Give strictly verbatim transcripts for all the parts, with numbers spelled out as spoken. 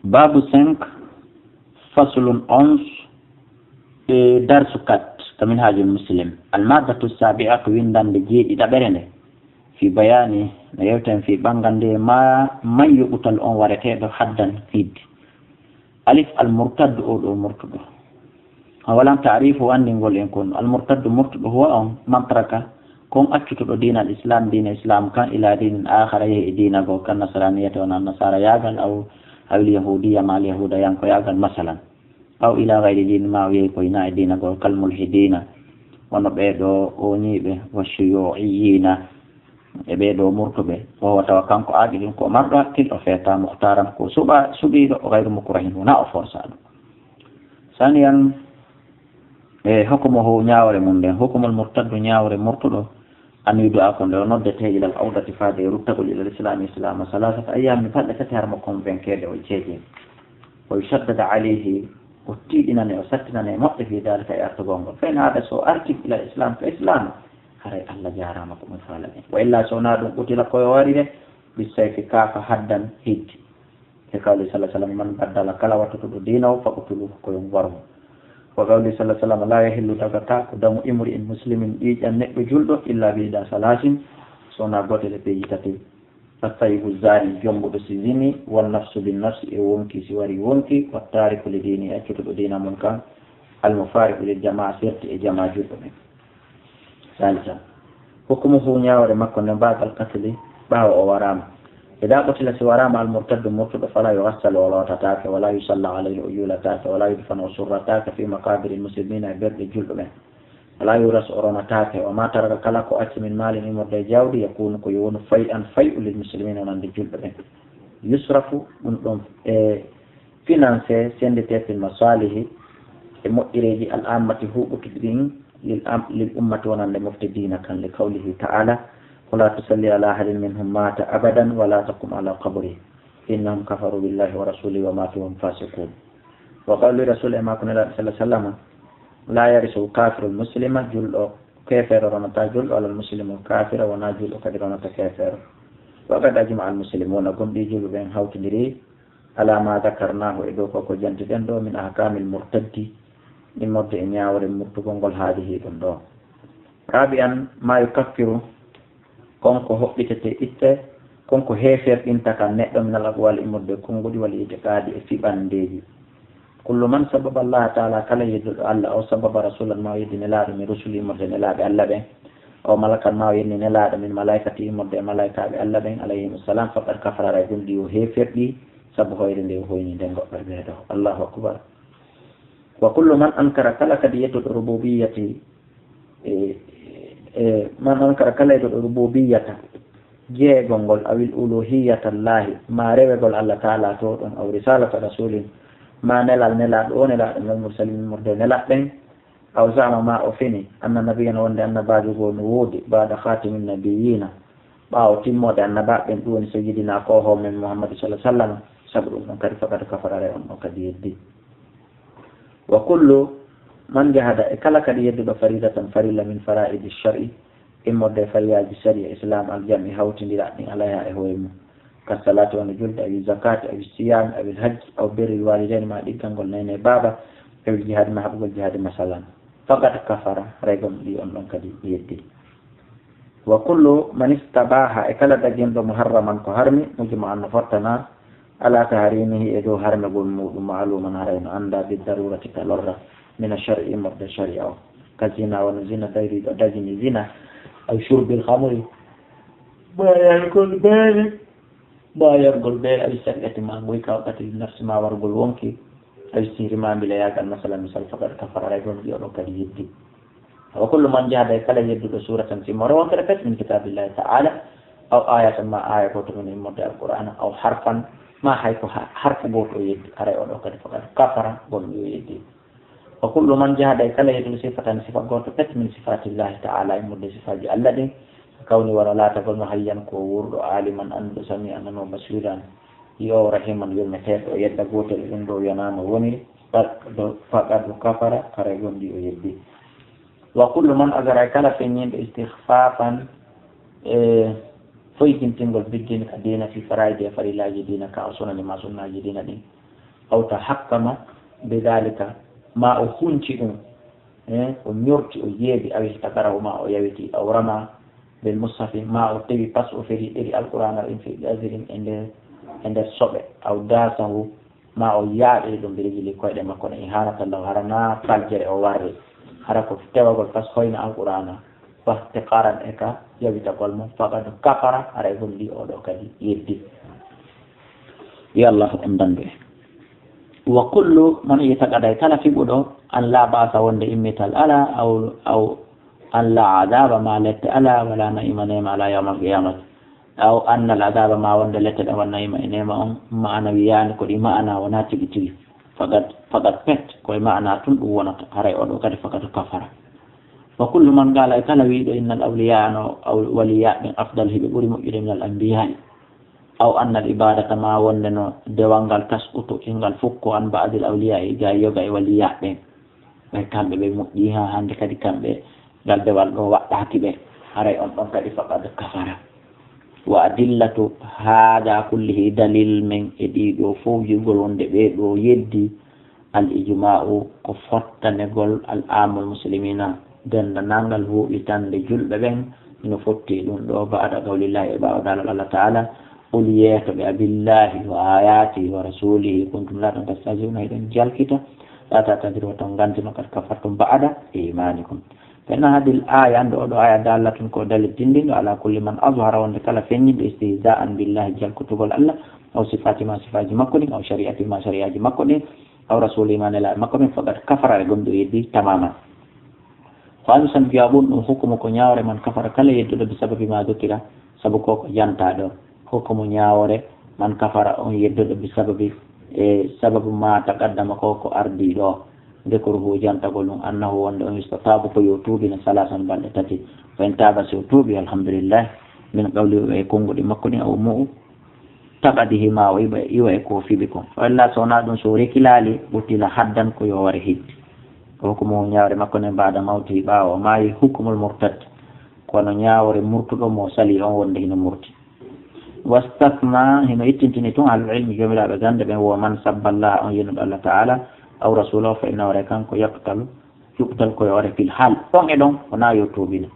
Babu cinq, faslun onze, e darsu quatre, ka Minhajul Muslim. Al-maddatu sabi'a, ko winndannde jeeɗiɗaɓere nde. Fi bayani, no yewten fi ɓanngande ma, man yuqtal, on wareteeɗo haddan hidde. Alif, al-murtaddu, o ɗo murtuɗo. Awalan, taarifu, anndingol en kon. Al-murtaddu, murtuɗo, huwa on, man taraka, kon accutuɗo diina al-islam, diina islam kan, ila diinin aakhara, yehi e diina goo, kan nasraniyati, wona nasara yaagal, aw, aw al-yahudiya, ma al-yahuda, yanko yaagal, masalan. Aw ila gayri diin, ma o yehi koy na e diina goo, kal mulhidina, wano ɓee ɗo oñiiɓe, wa shuyu'iyina, e ɓee ɗo murtuɓe. Wa huwa, tawa kanko aaqilun ko marɗo hakkil, o feeta, mukhtaran ko suɓa-, suɓiiɗo, gayru mukrahin, wona o forsaaɗo. Saniyan, e hukumuhu, ñaawre mum nden, hukumul murtaddu, ñaawre murtuɗo, an yudu'a, ko nde o noddete, ilal awdati, faade e ruttagol, ilal islami, islama, salasata ayyam, mi balɗe tati, har mo convaincre o jeeje. Wa yushaddada alayhi, o tiiɗinane, o sattinane moƴƴe fi dalika, e artugol ngol. Fa in aada, so arti ilal islam, ka islam, haray Allah jaaraama ko ɗum faala ɗen. Wa illa, so wonaa ɗum, qutila, ko yo warire, bisayfi, kaafa, haddan, hidde. E qawli sallallahu alayhi wasallam, man baddala, kala wattutuɗo diina o, faqtuluhu, ko yo on war mo. Wa qawli sallallahu alayhi wasallam, la yahillu, dagata, ko damu imri'in muslimin, ƴiiƴan neɗɗo julɗo, illa bi ihda salasin, so wonaa gootel e peeji tati. As-sayyibu zani, jombuɗo si zini, wan nafsu bin nafsi, e wonki si wari wonki, wat tariku li dini, accutuɗo diina mun kan, al mufariqu lil jamaa, serti e jamaa julɓe ɓen. Salisan, hukumuhu, ñaawre makko nden, ba'dal qatli, ɓaawo o waraama. Ida qutila, si waraama, al murtaddu, murtuɗo, fala yughassalu, o lootataake, wala yusalla alayhi, o juulataake, wala yudfanu, o surrataake, fi maqabiril muslimina, e ɓerɗe julɓe ɓen. Wala yurasu, o ronataake, wa ma taraka, kala ko acci, min maalin, immorde e jawdi, yakunu, ko yo wonu, fay'an, fay'u, lil muslimina, wonande julɓe ɓen. Yusrafu, ɗum ɗon e finance, sendete, fil masalihi, e moƴƴereeji, al ammati, huuɓutuɗi ɗin, lil am-, lil ummati, wonande mofte diina kan, li qawlihi ta'ala, wala tusalli ala ahadin minhum mata abadan, wala taqum ala qabrihi, innahum kafaru billahi wa rasulihi wa matu wa hum fasiqun. Wa qawli rasul, e maako Nelaaɗo sallallahu alayhi wasallam, la yarisu al kafiru al muslima, julɗo keefeero ronata julɗo, wala al muslimu al kafira, wona julɗo kadi ronata keefeero. Wa qad ajma al muslimuna, gomɗii julɓe ɓen hawtindiri, ala ma dhakarnahu, e dow ko ko jantiɗen ɗo, min ahkamil murtaddi, immorde e ñaawre murtugol ngol, haadihi, ɗum ɗo. Rabi'an, ma yukaffiru, kon ko hoɓɓitete, itte, kon ko heeferɗinta kan neɗɗo, min al aqwali, immorde e konnguɗi, wal itiqaadi, e fiɓandeeji. Kullu man sababa Allah ta'ala, kala yedduɗo Allah, aw sababa rasulan, ma o yeddi nelaaɗo, min rusuli, immorde e nelaaɓe Allah ɓen, aw malakan, ma o yeddi nelaaɗo, min malaikati, immorde e malaikaaɓe Allah ɓen, alayhimu salam, faqad kafara, ray gomɗii o heeferɗi, sabu hoyre nde o hoyni nden goɗɗo e ɓee ɗo. Allahu akbar. Wa kullu man ankara, kala kadi yedduɗo rububiyyati, e, e, man ankara, kala yedduɗo rububiyyata, jeegol ngol, awil uluhiyyata Allahi, ma rewegol Allah ta'ala to ɗon, aw risalata rasulin, ma nelal nelaaɗo o, nelaaɗo ngal, mursalin, immorde e nelaaɓe ɓen, aw za'ama, ma o fini, anna nabiyyan, wonde annabaajo goo no woodi, ba'da khatimin nabiyyina, ɓaawo timmoode annabaaɓe ɓen, ɗum woni sayyidina ko ho men Muhammadu sallallahu alaihi wasallam, sabu ɗum ɗon kadi faqad kafara, ray on ɗon kadi yeddi. Wa kullu man jahada, e kala kadi yedduɗo, faridatan, farilla, min fara'idi shar'i, immorde e farillaaji sariya Islam, al jam'i, hawtindira ɗin, alayha, e hoore mum, ka salati, wano julde, awi zakati, awi siyami, awi hajji, aw birril walidayni, ma ɗiggangol neene e baaba, awi jihadi, ma haɓugol jihadi, masalan, faqad kafara, ray gomɗii on ɗon kadi yeddi. Wa kullu man istabaha, e kala daginɗo, muharraman, ko harmi, mujma'an, no fottana, ala tahrimihi, e dow harmegol muɗum, ma'luman, haray no annda, bi darurati, ka lorra, min ash-shar'i, immorde shari'a o. Ka zina, wano zina, dayriɗo dagini zina, aw shurbil khamri, ma yargol beere, ma yargol beere, aw sariqati, ma ngoy, ka wakkati nafsi ma wargol wonki, aw sihri, ma mbilayaagal, masalan, misal, faqad kafara, ray gomɗii o ɗon kadi yeddi. Wa kullu man jahada, e kala yedduɗo, suratan, simmore wontere pet, min kitabillahi ta'ala, aw ayatan, ma aya gooto min immorde Alqur'ana, aw harfan, ma hay ko ha-, harfu gooto o yeddi, haray o ɗo kadi faqad kafara, gomɗii o yeddi. Wa kullu man jahada, e kala yedduɗo, sifatan, sifa gooto pet, min sifatillahi ta'ala, immorde sifaaji Allah ɗin, kawni, wano laatagol no hayyan, ko wuurɗo, aliman, annduɗo, sami'an, nanoowo, basiran, yi'oowo, rahiman, yurmeteeɗo, o yedda gootel e ɗum ɗo, wiyanaama woniri, faqad, faqad kafara, haray gomɗii o yeddi. Wa kullu man azhara, kala feññinɗo, istikhfafan, e foygintingol, biddin, ka diina, fi faraidi, e farillaaji diina, ka, aw sunani, ma sunnaaji diina ɗin, أو تحكم بذلك, ma o hunci ɗum, eh, o ñorti, o yeebi, aw ihtakarahu, ma o yawiti, aw rama bil mushafi, ma o tewi pas, o feli ɗeri Alqur'aana ɗin, fi azrin, e nder, e nder soɓe, aw dasahu, ma o yaaɓiri ɗum, bi rijli, koyɗe makko ɗen, ihanatan lahu, hara na faljere o warri, hara ko tewagol pas hoyna Alqur'aana, wahtiqaran, e ka yawitagol mum, faqad kafara, haray holli oɗo kadi yeddi. Yo Allahu anndan ɓe. Wa kullu man i'taqada, kala fiɓuɗo an la ba'sa, wonde immital ala, aw, aw an la adaba, ma lette ala, wala na'ima, neema ala, yawmal qiyamati, aw anna al adaba, ma wonde lette ɗen, wa na'ima, e neema on, ma'anawiyaani, ko ɗi ma'ana, wona tigi tigi. Faqad, faqad pet, ko e ma'ana tun ɗum wonata, haray oɗo kadi faqad kafara. Wa kullu man qala, e kala wiiɗo, innal awliya, no aw-, waliya ɓen, afdal, hiɓe ɓuri moƴƴude, minal anbiya'i, aw annal ibadata, ma wonde no dewal ngal tasqutu, ingal fukko, an ba'dil awliya, e ga yoga e waliya ɓen, ɓay kamɓe ɓe moƴƴi ha hande kadi kamɓe, ngal dewal ɗo waɗɗaaki ɓe, haray on ɗon kadi faqad kafara. Wa adillatu hada kullihi, dalil men e ɗiɗo fof, jurgol wonde ɓe ɗo yeddi, al ijma'u, ko fottanegol al amul muslimina, dendanangal huɓitande julɓe ɓen, no fotti ɗum ɗo, ba'da qawlillahi, e ɓaawo daalal Allah Ta'ala, qul, yeeto ɓe, abillahi wa ayatihi wa rasulihi kuntum, laaɗon, tastahzi'una, hiɗon jalkita, la ta'tadiru, ton gantino, qad kafartum ba'da imanikum. Fa inna hadhihi al aya, ande oɗo aya, dallatun, ko dalil tindinɗo, ala kulli man azhara, wonde kala feññinɗo, istihza'an billahi, jalkutugol Allah, aw sifati ma, sifaji makko ɗin, aw shari'ati ma, shari'aji makko ɗin, aw rasuli ma, nelaaɓe makko ɓen, faqad kafara, ɓe gomɗo yeddi tamaman. Khamisan, jawaabun, ɗum hukumu ko ñaawre man kafara, kala yedduɗo bi sababi ma dukira, sabu ko ko janta ɗo. Hukumu ñaawre man kafara, on yedduɗo bi sababi, e sababu ma taqaddama, ko ko ardi ɗo. Dhikruhu, jantagol ɗum, annahu, wonde on, yustatabu, ko yo tuubine, salasan, balɗe tati. Fa in taaba, si o tuubi, alhamdulillah, min qawli, e konnguɗi makko ɗin, aw mu'u taqadihi, ma o iwa, iwa e ko fiɓi kon. Wa illa, so wonaa ɗum, so rekilaali, qutila haddan, ko yo ware hiddi. Ko hukumu ñaawre makko nden, ba'da mawtihi, ɓaawo o maayi, hukumul murtad, kono ñaawre murtuɗo mo sali on wonde hino murti. Wastathna, hino ittintini tun ahlul ilmi, joomiraaɓe gannde ɓen, wo man sabba Allah, on yenuɗo Allah Ta'ala, aw rasulahu, fa innahu, haray kanko, yaqtalu, yuqtal, ko yo ware fil hal, ɗon e ɗon, wonaa yo tuubine.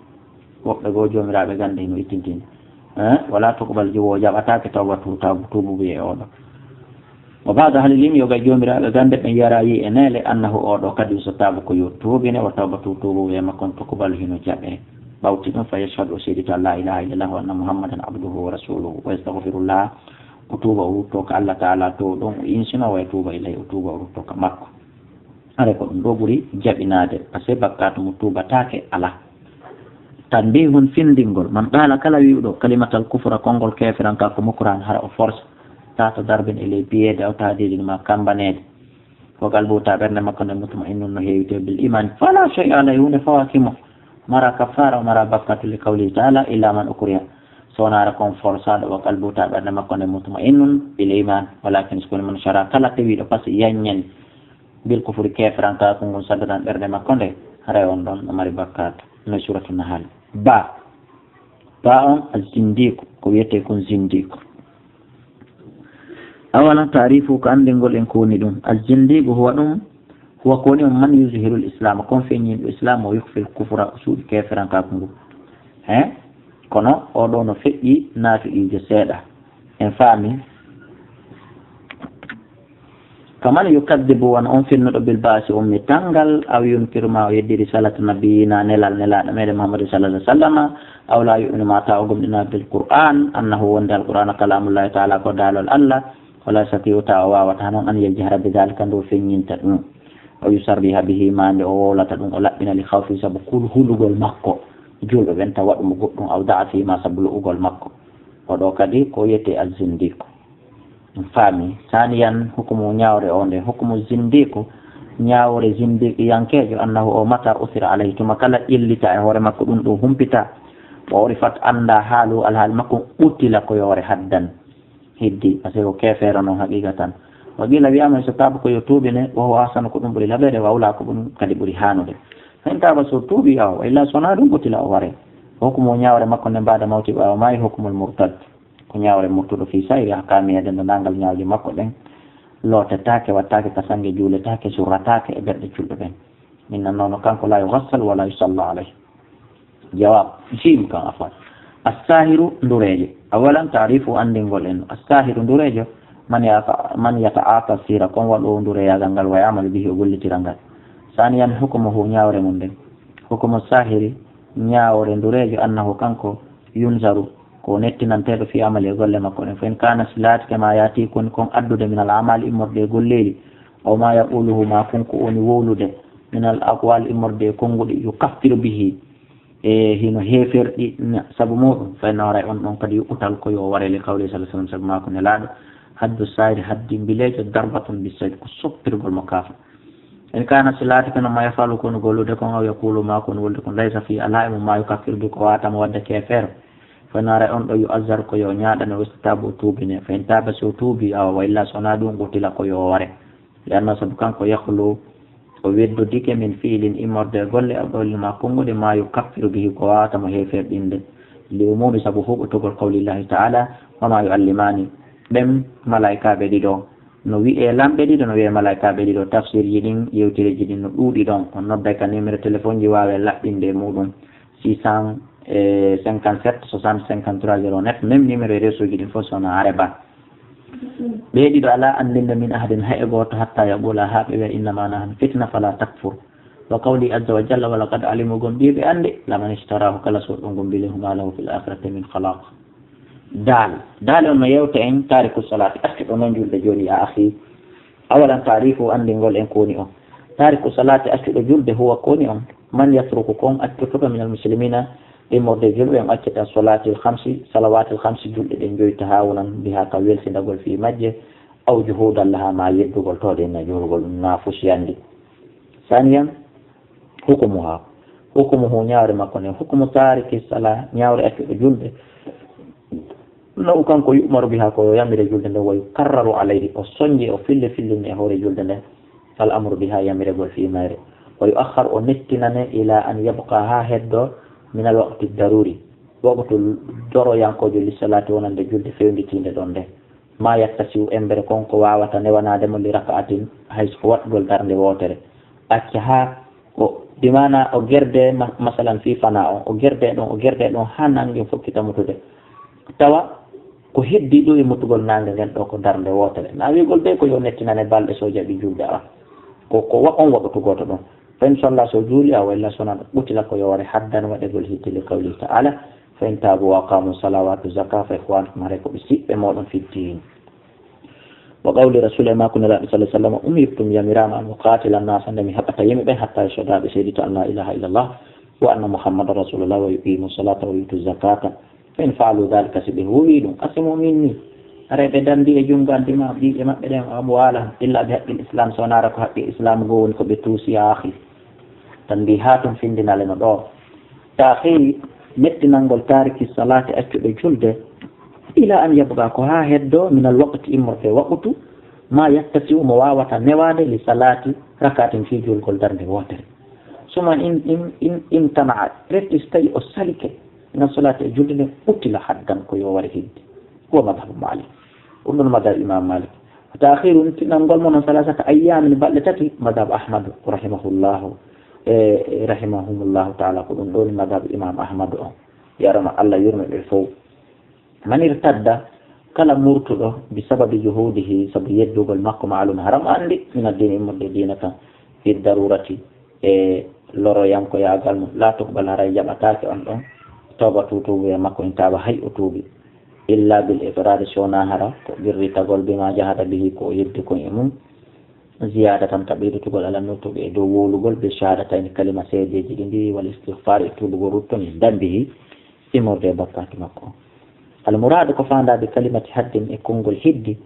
Woɓɓe goo joomiraaɓe gannde hino ittintini. Eh, wala tuqbal, jiwo jaɓataake, tawbatu, taw-, tuubu wiye oɗo. Wa ba'du ahli ilmi, yoga joomiraaɓe gannde ɓen, yara, yi e neele, annahu, oɗo kadi, yustatabu, ko yo tuubine, wa tawbatu, tuubu wiye makko on, tuqbal, hino jaɓe. Ɓawti ɗum, fa yashhadu, o seedito, an la ilaha illallah, wa anna Muhammadan abduhu wa rasuluhu, wa yastaghfirullah, o tuuba, o rutto ka Allah Ta'ala to ɗon, o insino, wa yatuuba ilayhi, o tuuba, o rutto ka makko. Haray ko ɗum ɗo ɓuri jaɓinaade, parce que bakkaatu mo tuubataake alaa. Tanbihun, findingol, man qaala, kala wi'uɗo, kalimatal kufra, konngol keefirankaaku, mukrahan, hara o force, tahta darbin, e ley biyeede, aw tahdidin, ma kambaneede, wa qalbuhu, tawa ɓernde makko nden, mutma'innun, no heewiti, bil iman, fala shay'a alayhi, huunde fawaaki mo, mara kafaara, o mara bakkaatu, li qawlihi ta'ala, illa man ukriha, so wonaa hara kon forsaaɗo, wa qalbuhu, tawa ɓernde makko nden, mutma'innun bil iman, walakin, so woni man shara, kala tawiiɗo, parce que yanñani, bil kufri, keeferankaaku ngun, saddanan ɓernde makko nde, haray on ɗon no mari bakkaatu. No suratu Nahal. Ba. Ba on, az-zindiqu, ko wiyetee kon zindiqu. Awalan, taarifu, ko anndingol en ko woni ɗum. Az-zindiqu huwa ɗum, huwa ko woni on, man yuzhiru l-islaama, kon feññinɗo islaam, wa yukhfi l-kufra, o suuɗi keeferankaaku ngu. He? Kono oɗo no feƴƴi naatuɗiijo seeɗa. En faami? Kaman yukaddibu, wano on fennuɗo, bil ba'si, ummital ngal, aw yunkiru, ma o yeddi, risalata nabiyina, nelal nelaaɗo meɗen Muhammadu sallallahu alaihi wasallam, aw la yu'minu, ma tawa o gomɗina, bil Qur'an, annahu, wonde Alqur'ana kalamullahi ta'ala, ko daalol Allah, wala yastati'u, tawa o waawata non, an yajhara bi dhalika, nde o feññinta ɗum, aw yusarriha bihi, ma nde o wowlata ɗum, o laɓɓina, li khawfi, sabu kul hulugol makko, julɓe ɓen, tawa ɗum goɗɗum, aw da'fi, ma sabu lu'ugol makko. Oɗo kadi ko wiyetee az-zindiq. Ɗum faami. Saaniyan, hukumu ñaawre o nde, hukumu zindiqu, ñaawre zindiqiyankeejo, annahu o, mata usira alayhi, tuma kala ƴellita e hoore makko, ɗum ɗo humpita, wa urifat, annda haalu, alhaali makko, qutila, ko yo ware haddan. Hiddi, parce que ko keefeero non haqiqatan. Wa qila, wi'ama, so taaba ko yo tuubine, wa huwa ahsanu, ko ɗum ɓuri laɓeede, wa awla, ko ɗum kadi ɓuri haanude. Fa in taaba, so tuubi, awa, wa illa, so wonaa ɗum, qutila, o ware. Hukumu ñaawre makko nde, ba'da mawti, ɓaawo maayi, hukumul murtad. Ko ñaawre murtuɗo, fi sa'iri ahkaamihi, e denndaangal ñaawje makko ɗen. Lootetaake, wattaake ka sannge, juuletaake, surrataake e ɓerɗe julɓe ɓen. Min nan noon kanko, la yughassal wa la yusalla alayhi. Jawab, jiim kan afwan. As-sahiru, ndureejo. Awalan, taarifu, anndingol en. As-sahiru, ndureejo, man yata-, man yata'ata sihra, kon waɗoowo ndureeyaagal ngal, wa ya'malu bihi, o gollitira ngal. Saniyan, hukmuhu, ñaawre mum nden. Hukmu sahiri, ñaawre ndureejo, annahu, kanko, yunzaru, ko nettinanteeɗo fi amali e golle makko ɗen. Fa in kaana, si laatike ma yaati kon, kon addude min al amali immorde e golleeli, aw ma yaquluhu ma kon ko woni wowlude min al aqwal immorde e konnguɗi, yukaffiru bihi, e hino heeferɗi na-, sabu muɗum, fa inna waray on ɗon kadi yuɓɓutal ko yo ware li qawli sallallahu alaihi wasallam, sabu maako nelaaɗo, haddu sayri haddi mbileejo, darbatun bisayf ko soppirgol mo kaafa. In kaana si laatike no ma yafalu kon gollude kon, aw yaqulu ma kon wolde kon, laysa fi alaa e mum ma yukaffiru bi ko waata mo wadde keefeero. Fa naara on ɗo yu azar ko yo ñaaɗane, o istitaabu o tuubine. Fa in taaba si o tuubi, awa wa illa so wonaa ɗum, qutila ko yo ware. Li anna sabu kanko yakhlu o weddodike min fiilin immorde e golle aw qawlin ma konnguɗi ma yukaffiru bihi ko waata mo heeferɗinde. Li umumi sabu huɓɓutugol qawlillahi ta'ala, wa ma yu'allimani. Ɓen malaykaaɓe ɗiɗo. No wi'ee lamɓe ɗiɗo, no wi'ee malaykaaɓe ɗiɗo, tafsirji ɗin, yewtereeji ɗin no ɗuuɗi ɗon. On nodday ka numéro téléphone ji, waawee laɓɓinde e muɗum, six cent cinquante-sept soixante cinquante-trois zéro neuf, même numéro e réseau ji ɗin fof, so wonaa areba. Ɓee ɗiɗo alaa anndinde min ahadin hay e gooto, hatta yaqula, haa ɓe wi'a, innama nahnu fitna, fala takfur. Wa qawli azza wa jalla, wa laqad alimu, gomɗii ɓe anndi, laman ishtarahu, kala soɗɗo ngol mbili, ma lahu fil akhirati min khalaq. Daal, daal on no yewta en taariku salaati, accuɗo noon julde jooni, ya akhi. Awalan taarifu, anndingol en ko woni on. Taariku salaati, accuɗo julde, huwa ko woni on. Man yatruku, kon accutuɗo, minal muslimina, immorde julɓe, on accata salaatil khamsi, salawaatil khamsi, julɗe ɗen joyi, tahawunan biha, ka welsindagol fii majje, aw juhudan laha, ma yeddugol tooɗe na juulugol ɗum, na fusiyandi. Saniyan, hukumuha. Hukumuhu, ñaawre makko nden. Hukumu taariki sala, ñaawre accuɗo julde. Naw kanko yu'maru biha, ko yo yamire julde nden, wa yukarraru alayhi, o sonje, o fille fillini e hoore julde nden, al amru biha, yamiregol fii mayre. Wa yu'akhkhar, o nettinane, ila an yabqa, haa heddo, min al waqti daruri, waqtu doroyankoojo, li salaati, wonande julde fewnditiinde ɗon nde. Ma yattasi'u, embere kon ko waawata newanaade mo, li raka'atin, hay so ko waɗgol darnde wootere. Acca haa ko, bi maana o gerde, ma-, masalan, fii fana on, o gerde ɗon, o gerde ɗon, haa nannge fokkita mutude. Tawa ko heddii ɗo e mutugol nannge ngen ɗo ko darnde wootere. Na wi'gol de ko yo nettinane balɗe so jaɓi julde, awa. Ko, ko wa-, on waɗutu gooto ɗon. Fa in salla, so juuli, awa illa so wonaa ɗum, qutila ko yo ware, haddan waɗegol hidde, li qawlihi ta'ala, fa in taabu wa aqamu salawatu zaka fa ikhwanukum, haray ko ɓe siɓɓe mooɗon fiddiin. Wa qawli rasul, e maako Nelaaɗo sallallahu alaihi wasallam, umirtum, yamiraama, an uqatila nasa, nde mi haɓata yimɓe ɓen, hatta yashhadu, ɓe seedito an la ilaha illallah, wa anna muhammadan rasulullah, wa yuqimu salata, wa yutu zakata. Fa in faalu dhalika, si ɓe huuwi ɗum, qasimu minni, haray ɓe dandi e junngo an dima, ɓiɓɓe maɓɓe ɗen, amwalahum, illa bi haqqil islam, so wonaa ko haqqi islam goo woni ko ɓe tuusi, ya akhi. Tan mbi haa tun findinale no ɗo. Ta'khiri, mettinangol taariki salaati, accuɗo julde, ila an yabqa, ko haa heddo, min al waqti, immorde waqtu, ma yattasi'u, mo waawata newaade, li salaati rak'atin, fii juulgol darnde wootere. Suma in, in, in, in tana'a, reti so tawi o salike, min as salaati, e julde nde, qutila haddan, ko yo ware hidde. Huwa madhabu Malik. Ɗum ɗon madhab Imam Malik. Ta'khirun, tinangol mo non, salasata ayyamin, balɗe tati, madhab Ahmad rahimahullahu, e, rahimahumullahu ta'ala, ko ɗum ɗon madhab Imam Ahmad on. Yarama Allah yurme ɓe fow. Man irtadda, kala murtuɗo, bi sababi juhudihi, sabu yeddugol makko, ma'lum, haram andi, min ad-din, immorde diina kan, fi darurati, e loroyankoyaagal mum, la tuqbal, haray jaɓataake on ɗon, tawbatu, tuubuya makko, in taaba, hay o tuubi, illa bil iqrari, si wonaa hara ko qirritagol, bima jahada bihi, ko o yeddi kon e mum, ziyadatan, ka ɓeydutugol, ala nutqi, e dow wowlugol, bi shahadatayni, kalima seedeeji ɗiɗi, wal istighfar, e tuubugol rutto, min dambihi, immorde e bakkaatu makko. Al muraadu, ko faandaa bi kalimati haddin, e konngol hiddi,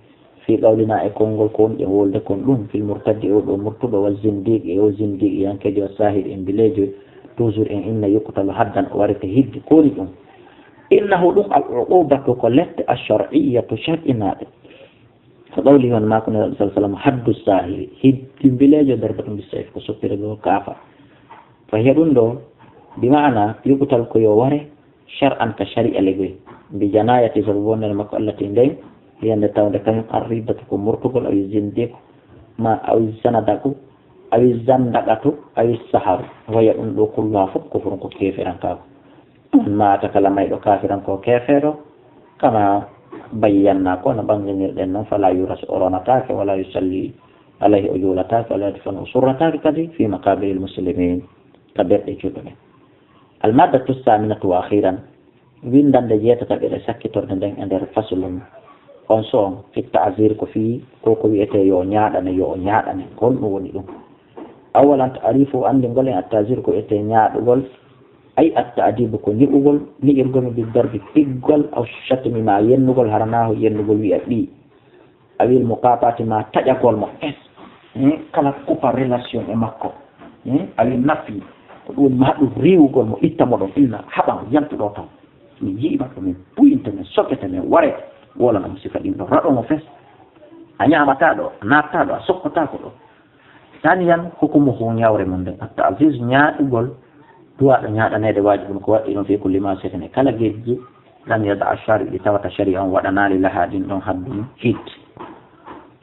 fii qawlina, e konngol ko wonɗen wolde kon ɗum, fil murtaddi, e o ɗo murtuɗo, wa zindiqi, e o zindiqiyankeejo, wa sahiri, e mbileejo, toujours en inna yuqtalu haddan, o warete hidde, ko woni ɗum? Innahu, ɗum al uqubatu ko lette, ash-shar'iyyatu, shar'inaaɗe. Ko qawli on maako Nelaaɗo sallallahu alaihi wasallam, haddu sahiri, hiddi mbileejo, darbatun bis sayf, ko soppirgol kaafa. Fa hiya ɗum ɗo, bi maana yuqtal ko yo ware, shar'an ka shari'a legoy, bi janayati sabu bonnere makko allati nden, Yande tawde kañum arriddatu ko murtugol, awi zindiku, ma awi zanadaku, awi zandaqatu, awi saharu. Waya ɗum ɗo kulluha fof ko furun ko keeferankaaku. Maata kala mayɗo kaafiran ko keefeeɗo, kama bayyanna ko no ɓanginirɗen noon, fala yurasu o ronataake, wala yusalli alayhi o juulataake, wala yudfanu o surrataake kadi fi maqabiril muslimin, ka berɗe juulɓe ɓen. Almaddatu saminatu wa akhiran, winndannde jeetataɓere sakkitorde nden e nder faslun. On so on, fi ta'zir ko fii ko ko wi'etee yo ñaaɗane, yo o ñaaɗane, ko honɗum woni ɗum? Awalan ta'rifu, anndingol en at-ta'zir ko wi'etee ñaaɗugol, ay at-ta'dibu ko ni'ugol, ni'irgol mo bi darbi piggol, aw shatmi ma yennugol, haranahu yennugol wi'a ɓii. Awil muqaɓati ma taƴagol mo es. Hmm, kala kupa relation e makko. Hmm, awil nafi, ko ɗum woni ma ɗum riiwugol mo itta mo ɗon inna haɓan yantu ɗo tan. Min yi'ima ko min buyinte, min sokete, min ware. Wolana mo sifa ɗin ɗo raɗo mo fes. A ñaamata ɗo, a natta ɗo, a sokkotaako ɗo. Taniyan hukumuhu ñawre mum nden. At-ta'ziz ñaaɗugol, duwaaɗo ñaaɗaneede waajibun ko waɗɗi ɗum fi kulli ma'siyatin e kala gejji, lam yada ash-shari' ɗi tawata shari'a on waɗanaali laha ɗin ɗon haddun hit.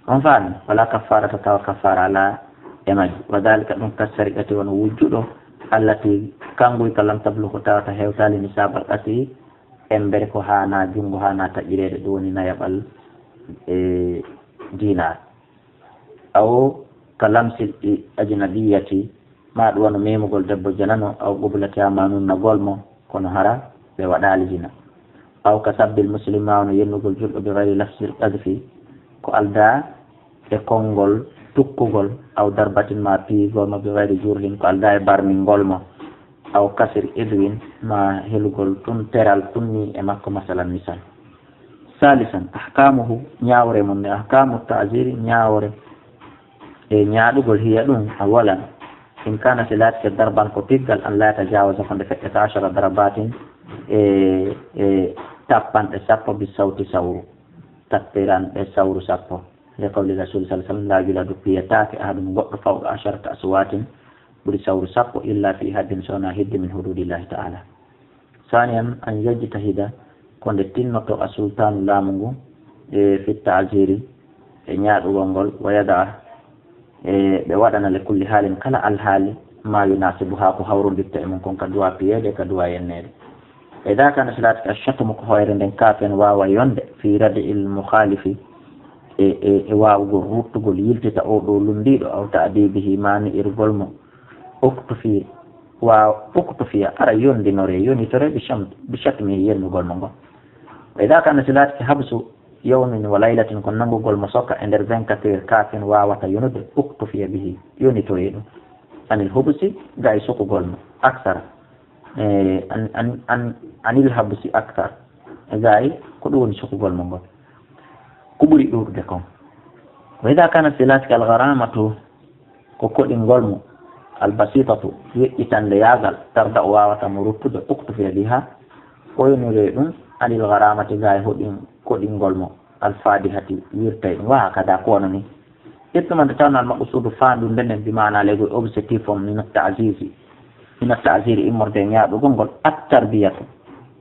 On faami? Wala kaffarata tawa kaffara ala e majji. Wa dhalika ɗum kasariqati wano wujjuɗo allati kanguy ka lam tablughu tawata hewtaali nisabal qati embere ko haana junngo haana taƴireede ɗum woni nayaɓal e dinar. Aw ka lamsil i ajnabiyati, ma ɗum wano memugol debbo janano, aw qublatiha ma nunnagol mo, kono hara ɓe waɗaali zina. Aw ka sabbil muslim, ma wano yennugol julɗo bi gayri lafzil qadfi, ko aldaa e konngol tukkugol, aw darbatin ma piyigol mo bi gayri jurhin, ko aldaa e barmingol mo, aw kasri idwin ma helugol tun teral tunni e makko, masalan misal. Salisan, ahkamuhu, ñaawre mum ne, ahkamu ta'ziri, ñaawre e ñaaɗugol, hiya ɗum, awalan, in kana si laatike darban ko piggal, an la tajawaza ko nde feƴƴata ashara darabatin e, e tappanɗe sappo bi sawti sawru, tappiranɗe sawru sappo. Li qawli rasul sallallahu alaihi wasallam, la yuladu piyataake ahadun goɗɗo fawqa asharata aswatin ɓuri sawru sappo illa fi haddin sona hidde min hududillahi ta'ala. Saniyan, an yajtahida, ko nde tinnoto a sultaanu laamu ngu, e fi ta'ziri, e ñaaɗugol ngol, wa yada'a, e ɓe waɗana li kulli haalin kala alhaali, ma yunasibu haa ko hawrondirta e mum kon ka duwa piyeede, ka duwa yenneede. Ida kana si laatike ashatmu ko hoyre nden kaafen waawa yonde, fi radi'il mukhalifi, e, e, e waawugol ruttugol yiltita o ɗo lunndiiɗo, aw ta'dibihi ma ni'irgol mo, uktufi, wa uktufiya, ara yondinore, yonitore, bi sham-, bi shatmi, yennugol mo ngol. Wa ida kana si laatike habsu yawmin wa laylatin ko nanngugol mo soka e nder vingt-quatre heures kaafen waawata yonude, uktufiya bihi, yonitoye ɗum. Anil hubsi, gay sukugol mo, aksara. E, an, an, an, anil habsi aksar. Gay ko ɗum woni sukugol mo ngol. Ko ɓuri ɗuuɗude kon. Wa ida kana si laatike al gharamatu, ko koɗingol mo, al basitatu, weƴƴitande yaagal, tarda o waawata mo ruttude, uktufiya biha, o yonire ɗum, anil gharamati, gay hoɗin koɗingol mo, al fadihati, wirtay ɗum, wa hakada, ko wano ni. Ittuman nde tawnal maqsudu faandu nden bi maana lego objectif on min ta'zizi, min ta'ziri immorde e ñaaɗugol ngol, at tarbiyatu,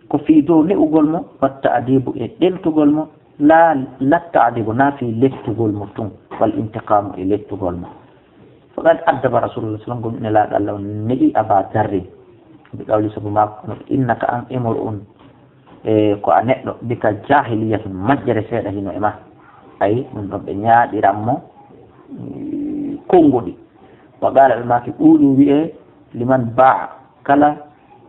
ko fii dow ne'ugol mo, wa ta'dibu, e ɗeltugol mo, la, la ta'dibu, na fii lettugol mo tun, wal intiqamu, e lettugol mo. Faqad addaba rasulullah sallallahu alaihi wasallam, gom ina laaɗo Allah on ne'i Aba Darri, bi qawli sabu maako, kono innaka an imru'un, e ko a neɗɗo, bika jahiliyatun, majjere seeɗa hino e ma. Ay, ɗum ɗon ɓe ñaaɗiran mo, mm, konnguɗi. Wa qala, ɓe maaki, qulu, wi'e, liman ba'a, kala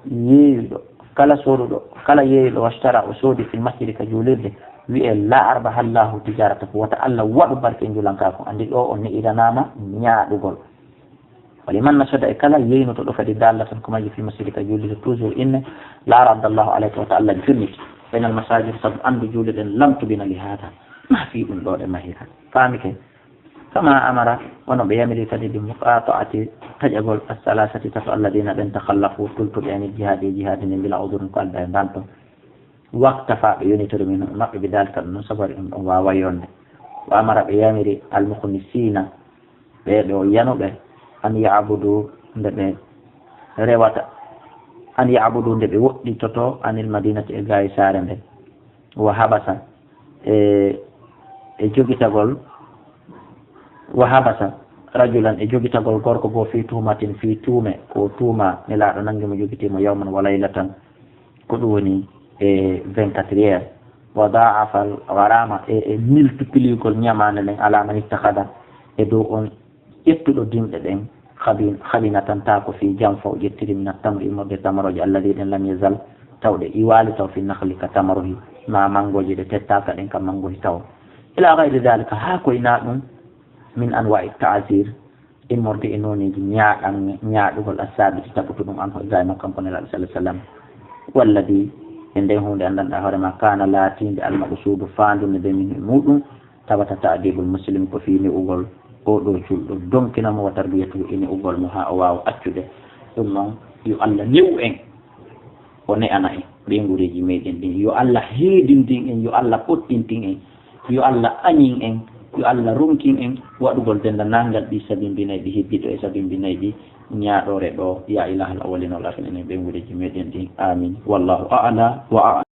yeeyuɗo, kala sooduɗo, kala yeeyuɗo, washtara, o soodi, fil masjidi, ka juulirde, wi'e, la arbaha Allahu tijaratahu, wata Allah waɗu barke njulankaaku. Anndi ɗo o ne'iranaama ñaaɗugol. Wali man nasada, e kala yeynotoɗo kadi dallatan ko majji fi masjidi ka juulirde, toujours inne, la radda Allahu alayka, wata Allah junnit. Baynal masajid, sabu anndu juulirɗen, lam tubina li hada. Ma fii ɗum ɗo ɗe mahira. Faamike? Kama amara, wano ɓe yamiri kadi bi muqata'ati, taƴagol, as-salasati, tato, alladina ɓen takhallafu, tultuɓe anil jihadi, e jihadi ndin, bila udhrin, ko aldaa e ndanto. Waktafa, ɓe yonitiri min maɓɓe bi dalika, ɗum ɗon sabu ɗum ɗon waawa yonde. Wa amara, ɓe yamiri al mukhlisina, ɓe ɗo yanuɓe, an ya'budu, nde ɓe rewata, an ya'budu, nde ɓe woɗɗitoto, anil madinati, e gaayi saare nden. Wa habasa, e e jogitagol, wa habasa rajulan, e jogitagol gorko goo, fi tuhumatin, fi tuume, ko tuuma, Nelaaɗo nangi mo, jogitii mo, yawman wa laylatan, ko ɗum woni e vingt-quatre heures, wa da'afa al gharama, e, e multiplier gol ñamaande nden, ala man ittakhada, e dow on ƴettuɗo dimɗe ɗen, khabin-, khabinatan, taa ko fii janfa o ƴettiri, min at-tamri, immorde tamarooje, alladhi, ɗen, lam yazal, taw ɗe iwaali taw, fi nakhli, ka tamarohi, ma, manngooje ɗe tettaaka ɗen ka manngohi taw, ila ghayri dhalika, haa ko hinaa ɗum, min anwa'i ta'zir, immorde e nooneeji ñaaɗan-, ñaaɗugol, as-sabiti, taɓutuɗum, anhu, e gaa e makko, kanko Nelaaɗo, sallallahu alaihi wasallam, walladhi, e nden huunde anndanɗaa hoore ma, kana, laatiinde, al-maqsudu, faandunde nden min e muɗum, tawata ta'dibul muslim ko fii ne'ugol oo ɗoo julɗo, donkina mo, wa tarbiyatuhu, e ne'ugol mo haa o waawa accude. Ɗum noon, yo Allah ne'u en, o ne'ana en ɓeynguureeji meeɗen ɗin. Yo Allah heedintin en, yo Allah pottintin en, yo Allah añin en, yo Allah ronkin en waɗugol denndaangal ɗi sabimbinay ɗi, heddii ɗo e sabimbinay ɗi, ñaaɗoore ɗoo, ya ilahal awwalina wal akhirina, e ɓeynguureeji meeɗen ɗin. Amin. Wallahu a'la wa a'lam.